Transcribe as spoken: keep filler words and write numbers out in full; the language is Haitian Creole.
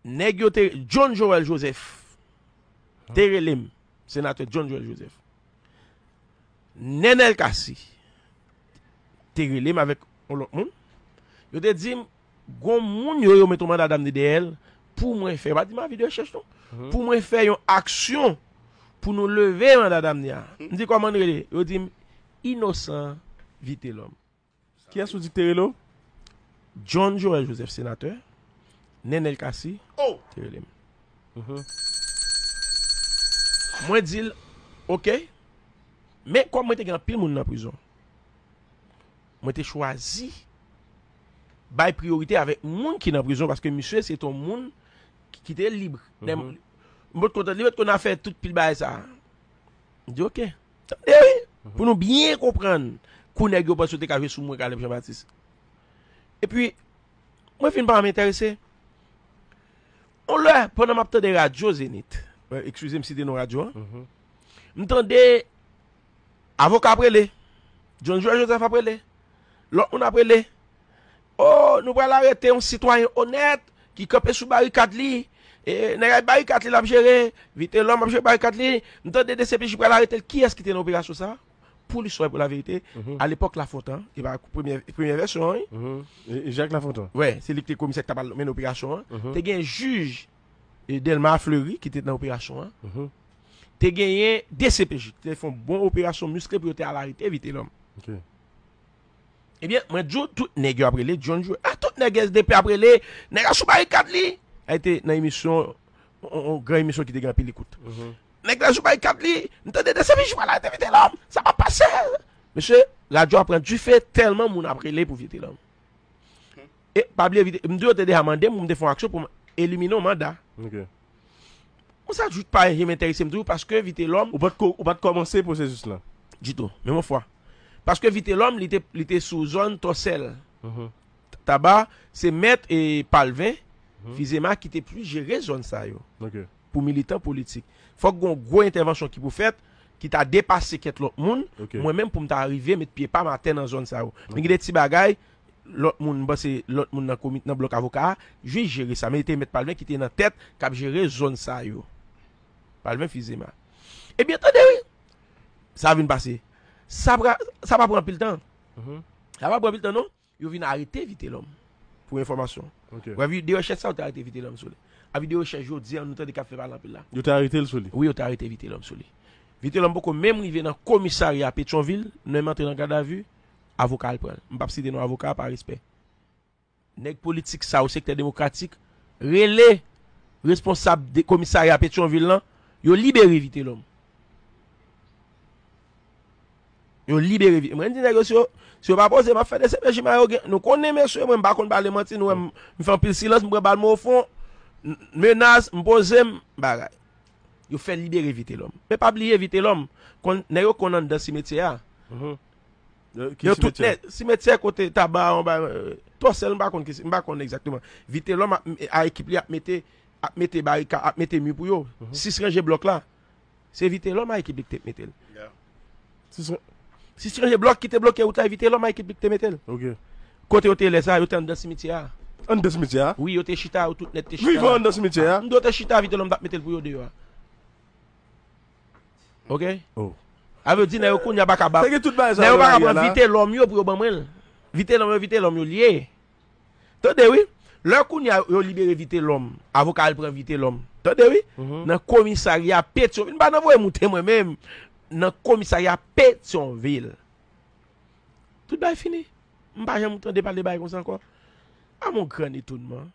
Nèg yo te, John Joël Joseph te rele m, senatè John Joël Joseph. Nenel Cassy te rele m avèk yon lòt moun. Yo te di m, gon moun yo, yo met yon manda damne dèyè l pou mwen fè, pa di m avi de rechèch non, pou mwen fè yon aksyon pou nou leve manda damne a. M di, kòman n rele? Yo di m, Inosan Vitelhomme. Kiyès ou di k te rele w? John Joël Joseph, senatè, Nenel Cassy te rele m. Mwen di l, oke. Men kòm mwen te gen anpil moun nan prizon, mwen te chwazi bay priyorite avèk moun ki nan prizon, paske misye se te yon moun ki, ki te lib. Lè m, m pot kontan li, met konn afè tout pil bagay sa. M di, oke. Tande, wi. Pou nou byen konprann kou nèg yo panse yo te ka jwe sou mwen, Caleb Jean Baptiste. Epi, mwen fin pa m enterese. On lè, pandan m ap tande radyo Zenith, eh, eskize m site non radyo an, m tande avoka ap rele, John Joël Joseph ap rele, lòt moun ap rele. O, nou pral arete yon sitwayen onèt ki kanpe sou barikad li. E, nèg ak barikad li l ap jere. Vitelhomme ap jere barikad li. M tande D C P J pral arete l. Kiyès ki te nan operasyon sa a? Pou listwa e pou laverite, alepòk Lafontan, e pa premyè, premyè vèsyon an, wi. E, e Jacques Lafontan. Wè, se li ki te komisè ki t ap al mennen operasyon an. Te gen jij, e, Delma Fleury ki te nan operasyon an. Te genyen D C P J ki te fè yon bon operasyon miskle pou yo te al arete Vitelhomme. Ebyen, mwen di w, tout nèg yo ap rele John Joe. A, tout nèg S D P ap rele, nèg la sou barikad li. Sa te nan emisyon, yon, yon gran emisyon ki te gen anpil ekout. Nèg la sou barikad li, m tande D C P J pral arete Vitelhomme. Sa p ap pase. Mesye, radyo a pran dife tèlman moun ap rele pou Vitelhomme. E pa bliye, Vite-, m di yo te deja mande m pou m te fè yon aksyon pou m elimine yon manda. Mwen sa jouk pa janm enterese m toujou paske Vitelhomme. Ou pa t ko-, ou pa t kòmanse pwosesis lan? Ditou, menm yon fwa. Paske Vitelhomme, li te, li te sou zòn Tòsèl. Taba, se mèt e Palvin Fizema ki te plis jere zòn sa yo. Pou militan politik. Fòk gon gwo entèvansyon ki pou fèt, ki ta depase kèk lòt moun, mwen menm pou m ta rive met pye pa m atè nan zòn sa yo. Men gen de ti bagay, lòt moun, m panse lòt moun nan komit, nan blòk avoka a, jis jere sa. Men te mèt Palvin ki te nan tèt, k ap jere zòn sa yo. Palvin Fizema. Ebyen, tande wi. Sa vin pase. Sa pa, sa pa pran anpil tan. Sa pa pran anpil tan, non. Yo vin arete Vitelhomme. Pou enfòmasyon. Wè, vi-, de rechèch sa, yo te arete Vitelhomme sou li. Avi de rechèch jodi a, nou tande k ap fè pale anpil la. Yo te arete l sou li? Wi, yo te arete Vitelhomme sou li. Vitelhomme poko menm rive nan komisarya Petyonvil, menm antre nan gadavi, avoka al pran l. M p ap site non avoka a pa respè. Nèg politik sa yo, sektè demokratik, rele responsab de komisarya Petyonvil lan, yo libere Vitelhomme. Yo libere Vitelhomme. Mwen di nèg yo, si yo, si yo pa poze, m ap fè de sepe jima yo gen. Nou konnen, mesye, mwen m pa konn pale manti, nou wè m, m fè anpil silans, m pran bal mwen ofon, m, menas, m poze m, bagay. Yo fè libere Vitelhomme. Men pa bliye Vitelhomme, konn, nèg yo konn anndan simetyè a. Yo tout nèt, simetyè kote Taba, anba, euh, Tòsèl, m pa konn ki, m pa konn egzakteman. Vitelhomme ap, a ekip li ap mete, ap mete barika, ap mete mi pou yo. Sis ranje blòk la. Se Vitelhomme a ekip li ki te mete l. Sis ra-, sis ranje blòk ki te bloke wout la, e Vitelhomme a ekip li ki te mete l. Kote yo te lè sa, yo te anndan simityè a. Anndan simityè a? Wi, yo te chita, yo tout nèt te chita. Vivan anndan simityè a? M di yo te chita, Vitelhomme t ap mete l pou yo deyò a. Oke? Sa vle di, nèg yo kounye a pa ka ba, nèg yo pa ka pran Vitelhomme yo pou yo ban mwen l. Vitelhomme yo, Vitelhomme yo li ye. Tande wi, lè kounye a yo libere Vitelhomme, avoka al pran Vitelhomme. Tande wi, nan komisarya Petyonvil, m pa nan voye moute mwen menm, nan komisarya Petyonvil. Tout bagay fini. M pa janm tande pale de bagay konsa ankò. A mon gran etonnman.